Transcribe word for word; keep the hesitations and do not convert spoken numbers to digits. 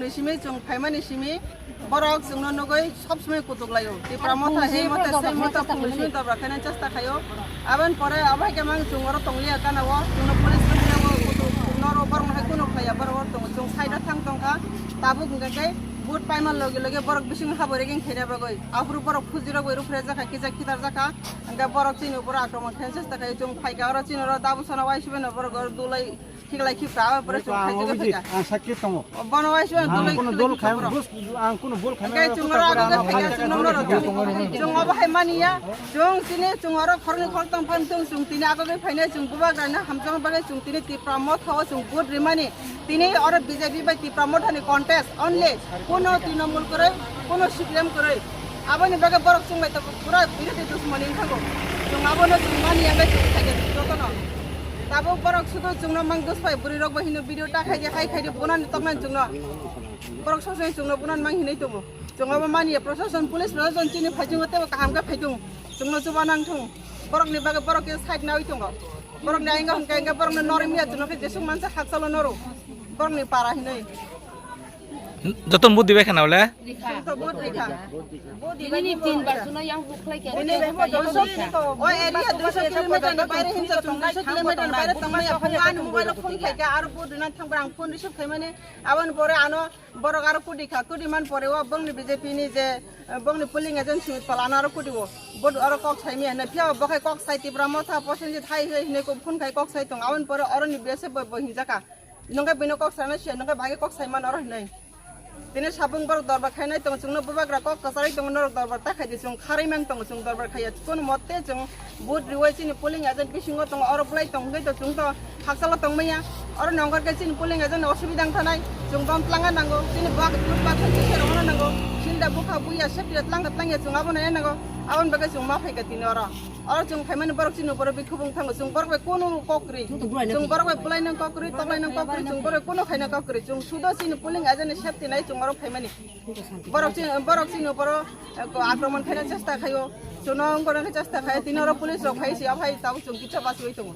Simi chwng phaimani simi borok chwngno nugwi sob somoi kutuk laio. Tipra motha hei motha sei motha phung simi dobra khaina chesta khaio. Aboni pore abo hai khe mang chwng oro tongliya gana o chwngno police rok kutuk noro borok no hai kunu khlaiya borok oro tongo chwng side o thang tongkha. Tabuk hwnkhe khe vote paima loge loge borok bising habo regeng khaina bagwi aphuru borok phuji rok bai rupre jakha kisa khitar jakha hwnkhe borok chini upor akromon khaina chesta khaio chwng phaikha oro chini oro dabu sana waisubeno borok oro dulai. Thik lai khibka, abo pore chwng khaijak khaijak. Ang sakhe tongo. Bono waisa ang dol kunu dol khai, ang kunu bol khai. Chwng oro abo khaijak chwng oro. Chwng abo hai mani ya. Chwng tini chwng oro khorni khortong phan chwng chwng tini abo khe phainai chwng bubagra na hamjang bagwi chwng tini Tipra motha o chwng vote rimani. Tini oro B J P bai Tipra motha ni contest only. Kuno Trinamool kwrwi, kuno C P M kwrwi. Aboni bagwi borok chwng bai tongo pura birothi dushmani wngkhago. Chwng abono chwng mani ya bai chwng khaijak jotono. Tabuk borok sudu chwngno mang dos phai bwrwi rok bo hino video ta khaidi hai khaidi bonani toknani chwngno. Borok sosoni chwngno bonani mang hinwi tongo. Chwng abo mani ya proshashan police proshashan chini phaijingo tebo kaham khe phaidung. Chwngno chuba nang thung. Borokni bagwi borok khe side nawi tongo. Borokni ainga hwnkhe ainga borokno norwi miya chwngno khe jesuk mansa hakchalo noro. Borokni para hinwi. Joto mudi bai khana wale? Chwngno vote rikha. Nini tin bar suno yang bukhlai kya? Nini o area duiso kilometer ni baire hinsa chwng duiso kilometer ni baire tongmani aphuru ani mobile o phone khaikha aro vote rina thangbar ang phone receive khaimani aboni pore ano borok aro kudi kha kudi man pore o bongni B J P ni je bongni polling agent Sumit Pal ano aro kudi o vote aro kok saimaya hinwi phiya bo khai kok sai Tipra motha Prosenjit hai hai hinwi phone khai kok sai tong aboni pore oroni B S F bo hinjakha. Nungkhe bini kok sana siya, nungkhe bahai kok sai man oro hinai. Tini sabung borok dorbar khainai tong, chwngno bubagra kok kwcharwi tongo, norok dorbar ta khaidi chwng kharwi mang tongo, chwng dorbar khaiya. Kono mote chwng vote riwai chini polling agent bisingo tongo, oro bulai tong hwnkhe to chwng to hakchalo tong manya. Oro nongkhor khe chini polling agent ni osubida wng thanai, chwng bom tlangna nango, chini bak bak khe khe rwna nango, silda bukha buya sepira tlangkha tlangya chwng abono nango, aboni bagwi chwng ma phaikha tini oro. Oro chwng phaimani borok chini borok bikhubung thango, chwng borok bai kunu kok kwrwi. Chwng borok bai bwlai nang kok kwrwi, toklai nang kok kwrwi, chwng borok bai kunu khaina kok kwrwi. Chwng sudo chini polling agent ni safety nai chwng oro phaimani. Borok chini, borok chini borok, eh, akromon khaina chesta khaio. Chwngno wngkor wngkhe chesta khaio, tini oro police rok phai si, aphai tabuk chwng kisa bachigwi tongo.